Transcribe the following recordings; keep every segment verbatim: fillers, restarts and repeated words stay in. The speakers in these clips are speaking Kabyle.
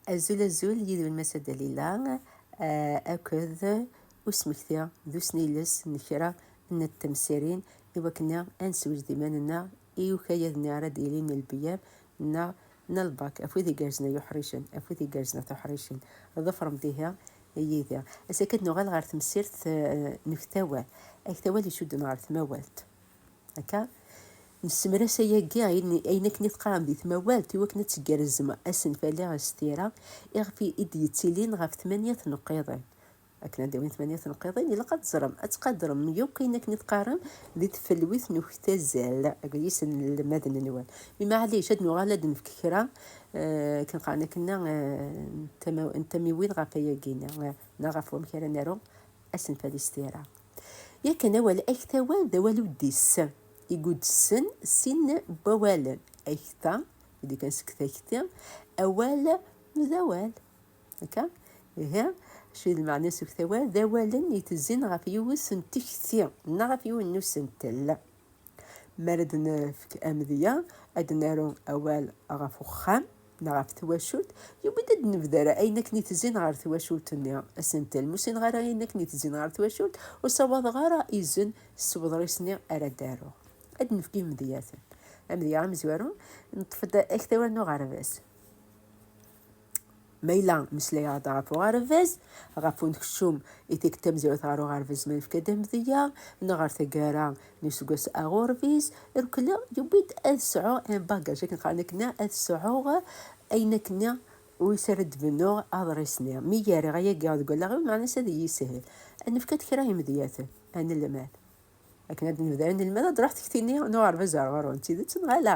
Azul, azul, yid-wen Massa Dalila, eh, akked usmekti d usniles n kra n temsirin i wakken ad neswejed iman-nneɣ i ukayad-nni ara d-yilin n lbiyam neɣ n lbak, ɣef wid igerrzen ay uḥricen, ɣef wid igerrzen a tuḥricin. Ḍefrem dihi yid-i. Ass-agi ad nuɣal ɣer temsirt, eh, n uktawal. Aktawal icudden ɣer tmawalt. Akka, nessemras ayagi, ayen, ayen akken i teqqarem di tmawalt, i wakken ad tgerrzem asenfali s tira, iɣef i, i d-yettilin ɣef tmanya tneqqiḍin. Akken ad d-awin tmanya tneqqiḍin, ilaq ad teẓrem, ad tqadrem yakk ayen akken i teqqarem di tfelwit n uktazal, akked yiselmaden-nwen. Mi maɛlic, ad nuɣal ad d-nefk kra, eh, akken qqaren akken, eh, n tama-, n tamiwin ɣef ayagi-nni, eh, neɣ ɣef wamek ara naru asenfali s tira. Yakan awal aktawal d awal uddis, igudsen sin n wawalen, akta, di kan seg takti, awal d awal. Akka? Ihi, acu i d lmeɛna-s uktawal? D awalen itezzin ɣef yiwet n tekti, neɣ ɣef yiwen n usentel. Mi ara d-nefk amedya, ad d-naru awal ɣef uxxam neɣ ɣef twacult, yewwi-d ad d-nebder ayen akken itezzin ɣer twacult-nni. Asentel, mussineɣ ara ayen akken itezzin ɣer twacult, ur ssawaḍeɣ ara izen s uḍris-nni ara d-aruɣ. Ad d-nefk imedyaten. Amedya amezwaru, neṭṭef-d aktawal n uɣerbaz. Ma yella meslayeɣ-d ɣef uɣerbaz, ɣef unekcum i tikkelt tamezwarut ɣer uɣerbaz ma nefka-d amedya, neɣ ɣer taggara n useggas aɣurbiz, irkel yewwi-d ad sɛuɣ un bagage, akken qqaren akken, ad sɛuɣ ayen akken wis ara d-bennuɣ aḍris-nni. Mi gariɣ ayagi deg wallaɣ-iw, meɛna-s ad iyi-yishil. Ad nefka-d kra imedyaten, ad nelmed. Akken ad d-nebder anelmad, ad d-ruḥ tekti-nni n uɣerbaz ar ɣur-wen, d tidet neɣ ala?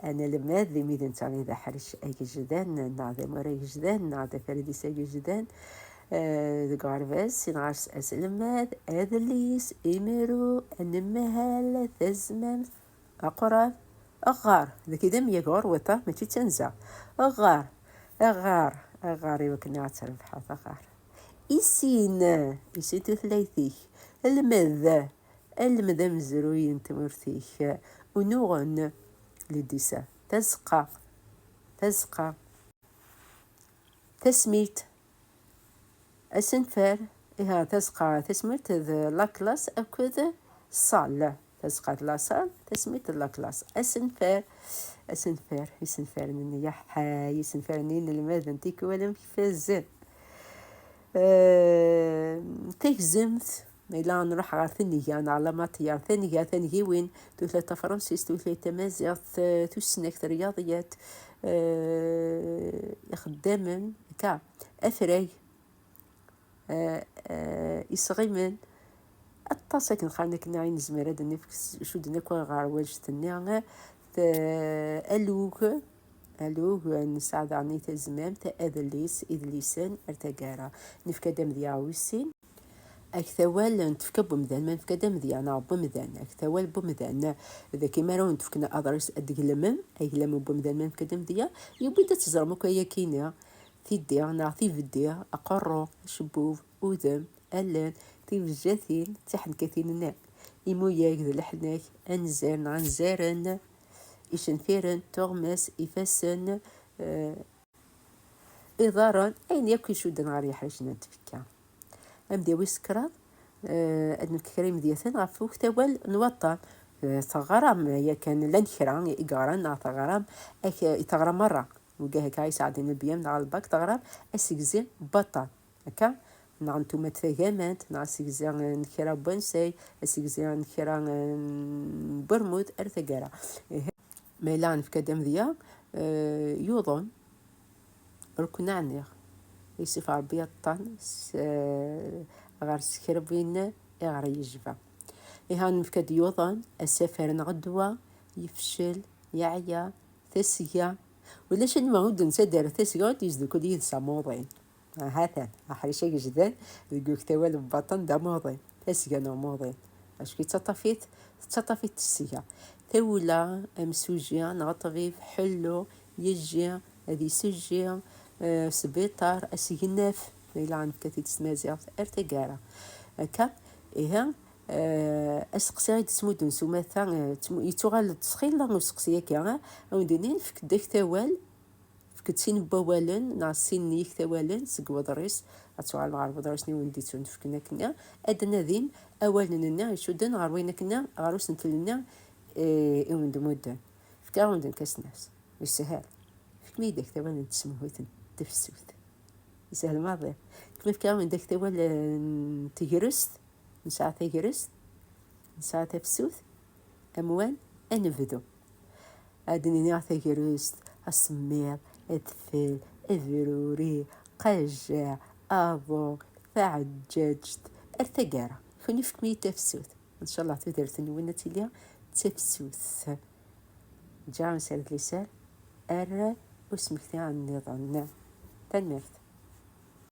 Anelmad d imid-nteɣ i d aḥric agejdan, neɣ d amur agejdan, neɣ d afaridis agejdan, eh, deg uɣerbaz, sin ɣer-s aselmad, adlis, imru, anemhal, tazmamt, aqrab, aɣar, dagi d amyag ɣur-weṭ, mačči d tanza. Aɣar, aɣar, aɣar i wakken ad trebḥeḍ, aɣar. Issin, issin tutlayt-ik, lmed, almend amezruy n tmurt-ik, unuɣen, lidisa, tazeqqa, tazeqqa, tasmilt, asenfar, iha, tazeqqa, tasmilt d la classe akked salle, tazeqqa d la salle, tasmilt d la classe, asenfar, asenfar, isenfaren-nni, yaḥay, isenfaren n yinelmaden, tikwal amek fazen. Eh, tagzemt, ma yella nruḥ ɣer tenga neɣ la matière, tenga, tangiwin, tutlayt tafransist, tutlayt tamaziɣt, eh, tusnakt, ryaḍiyat, eh, ixeddamen, ka, afrag, eh, eh, isɣimen, aṭas akken qqaren akken i nezmer ad d-nefk s-, cudden akk ɣer wanect-nni, eh, t-, alug, alug, nesɛa daɣen i tazmamt, adlis, idlisen, ar taggara. Nefka-d amedya wis sin. Aktawal n tefka n wemdan, ma nefka-d amedya neɣ n wemdan, aktawal n wemdan, dagi mi ara wen-d-fken aḍris ad d-tgelmem, aglam n wemdan ma nefka-d amedya, yewwi-d ad teẓrem akk ayakini, tiddi neɣ tibeddi, aqerru, acebbub, udem, allen, tibejjatin, d tiḥenkatin-nni, imuyag d leḥnak, anzar neɣ anzaren, icenfiren, tuɣmas, ifassen, eh, iḍarren, ayen yakk icudden ɣer yiḥricen n tfekka. Amedya wis kraḍ, eh, ad nefk kra imedyaten ɣef uktawal n waṭṭan. Eh, teɣram yakan, llan kra i yeɣran neɣ teɣram, ak-, i teɣra merra. Wigah akka i sɛeddin lbiyam neɣ lbak, teɣram asegzi n waṭṭan. Akka, neɣ n tumat tagamant, neɣ asegzi n kra n wansay, asegzi n kra n wermud, ar taggara. Ih. Ma yella nefka-d amedya, eh, yuḍen, ur ken-ɛniɣ. Yessufeɣ Rebbi aṭṭan s-, eh, ɣer s kra n win i ɣer yejba. Iha nefka-d yuḍen, asafar neɣ ddwa, yefcel, yeɛya, tasga. Ulac anwa ur d-nettader tasga ur d-yesdukel yid-s amuḍin. Hatan, aḥric agejdan deg uktawal n baṭen d amuḍin, tasga n umuḍin. Acku yettaṭṭaf-it, tettaṭṭaf-it tesga. Tawla, amsuji neɣ ṭṭbib, ḥellu, yejji, ad yessejji, eh, sbiṭar, asegnaf, ma yella nefka-t-id s tmaziɣt, ar taggara. Akka, ihi, eh, aseqsi i d-ttmuddun s umata, eh, ttmu-, yettuɣal-d s xilla useqsi-agi, eh, a wen-d-inin, efk-d akk tawal, Deg sin n wawalen neɣ sin n yiktawalen seg weḍris, ad tuɣalem ɣer weḍris-nni win d-ittunefken akkenni, ad d-nadim awalen-nni icudden ɣer wayen akkenni, ɣer usentel-nni, eh, i wen-d-mudden. Fkiɣ-awen-d nekk asnas. Yeshel. Fkem-iyi-d aktawal n tsemhuyt n tefsut. Yeshel maḍi. Fkem-, fkiɣ-awen-d aktawal n tegrest. Nesɛa tagrest, nesɛa tafsut, amwan, ad nebdu. Ad d-nini tagrest, asemmiḍ, adfel, abruri, qajjeɛ, aḍu, taɛeǧǧaǧt, ar taggara. Kunwi fkem-iyi tafsut. Ncallah tudert-nwen ad tili d tafsut. Ǧǧiɣ-awen s ar d liser, ar usmekti nniḍen. Tanemmirt.